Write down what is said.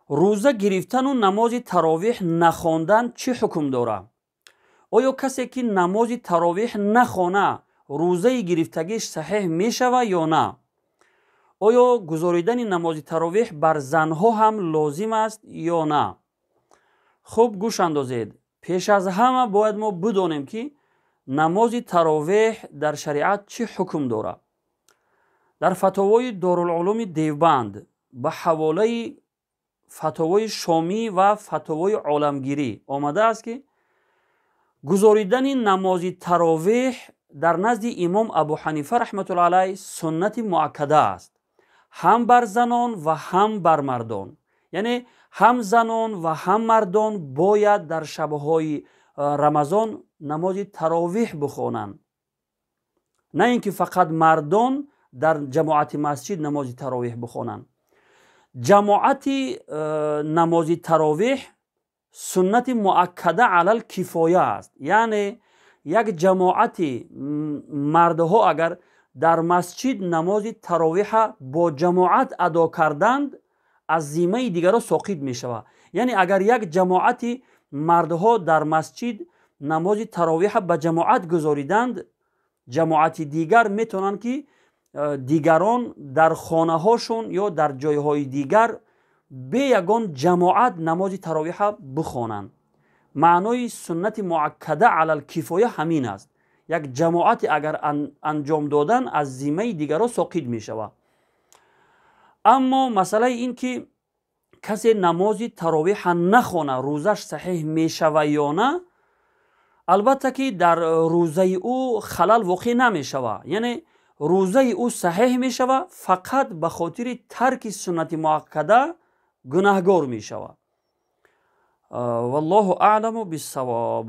Рӯза гирифтану намози таровиҳ нахондан чӣ ҳукм дорад? Оё касе ки намози таровиҳ нахона, рӯзаи гирифтагиш саҳеҳ мешавад ё на? Оё гузоридани намози таровиҳ бар занҳо ҳам лозим аст ё на? Хуб, гӯш андозед. Пеш аз ҳама бояд мо бидонем, ки намози таровеҳ дар шариат чӣ ҳукм дорад. Дар фатовои Дорулулуми Девбанд ба ҳаволаи фатовои Шомӣ ва фатовои Оламгирӣ омадааст, ки гузоридани намози таровеҳ дар назди имом Абу Ҳанифа раҳматулло алайҳ суннати муаккада аст, ҳам бар занон ва ҳам бар мардон. Яъне ҳам занон ва ҳам мардон бояд дар шабҳои Рамазон намози таровиҳ бихонанд, на ин ки фақат мардон дар ҷамоати масҷид намози таровиҳ бихонанд. Ҷамоати намози таровиҳ суннати муаккада алал кифоя аст. Яъне як ҷамоати мардҳо агар дар масҷид намози таровиҳа бо ҷамоат адо карданд, аз зиммаи дигарро соқит мешавад. Яъне агар як ҷамоати мардҳо дар масҷид намози таровиҳа ба ҷамоат гузориданд, ҷамоати дигар метавонанд, ки дигарон дар хонаҳошон ё дар ҷойҳои дигар бе ягон ҷамоат намози таровиҳа бихонанд. Маънои суннати муаккада алал кифоя ҳамин аст. Як ҷамоате агар анҷом додан, аз зиммаи дигарро соқит мешавад. Аммо масъалаи ин ки касе намози таровиҳа нахона, рӯзаш саҳеҳ мешава ё на, албатта ки дар рӯзаи ӯ халал воқеъ намешава. Яъне рӯзаи ӯ саҳеҳ мешава, фақат ба хотири тарки суннати муаккада гунаҳгор мешавад. Валлоҳу аъламу биссавоб.